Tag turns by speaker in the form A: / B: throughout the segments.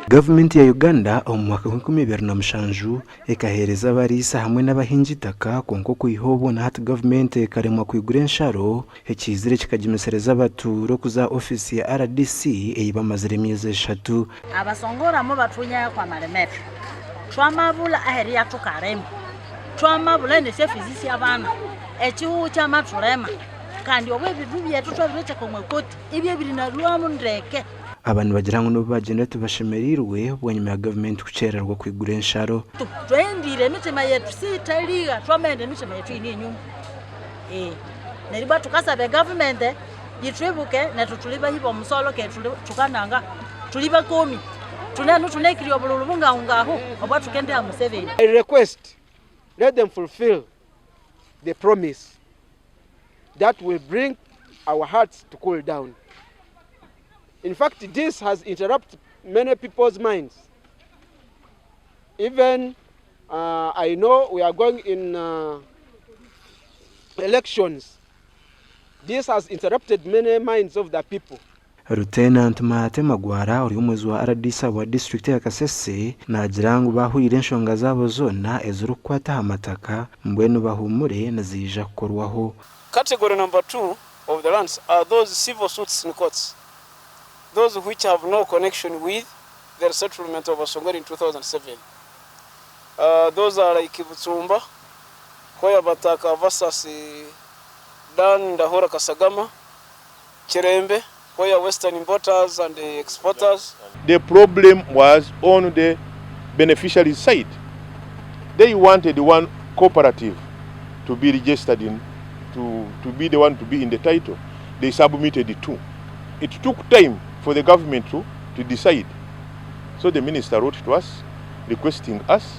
A: Gavumenti ya Uganda omu mwaka gw'enkumi ibiri na mushanju ekaheereza abariisa hamwe n'abahingi eitaka kwonka okwiha obwo na hati gavumenti ekaremwa kwigura ensharo, ekiizire kikagyemesereza abatuura okuza aha ofiisi ya RDC ei bamazire emyezi eshatu.
B: Abasongoramu bathunyaya kwa malimetha, thwamabula aheriya thukalima, thwamabula nesyafizi syabana, ekihuho kyamathulema, kandi obu ebindu byethu thwabirekyeka omwa koti, ibyo birinalwamu ndeke.
A: Aba nibagira ngu n'obu baagyenda tibashemereirwe bwanyima ya gavumenti kukyererwa kwigura ensharo.
B: Twendire emitima yetu sitaliga, twamenda emitima yetu yine enyuma. Neryo ibwa tukasaba egavumenti yitwibuke nethu tuli bahi bomusolo keghe thukananga tuli bakomi thunenu thunekirirya obululu bungahungahu obwathukendiha Museveni.
C: I request let them fulfill the promise that will bring our hearts to cool down. In fact this has interrupt many people's minds. Even I know we are going in elections. This has interrupted many minds of the people.
A: Lieutenant Maate Magwara ori omuhwezi wa rdc ahabwa disiturikiti ya Kasese naagira ngu baahuriire enshonga zaabo zoona ezirikukwata aha mataka mbwenu bahuumure niziija kukorwaho.
D: Category number 2 of the lands are those civil suits in courts, those which have no connection with the resettlement of Basongora in 2007. Those are like Butsumba, Hoya Bataka versus Dan Ndahura Kasagama, Kirembe, Hoya Western Importers and Exporters.
E: The problem was on the beneficiaries side. They wanted one cooperative to be registered in, to, to be the one to be in the title. They submitted two. It took time for the government to, to decide. So the minister wrote to us requesting us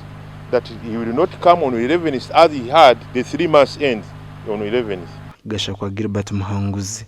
E: that he will not come on 11th as he had the 3 months end on 11th.
A: Gashakwa Gilbert Muhanguzi.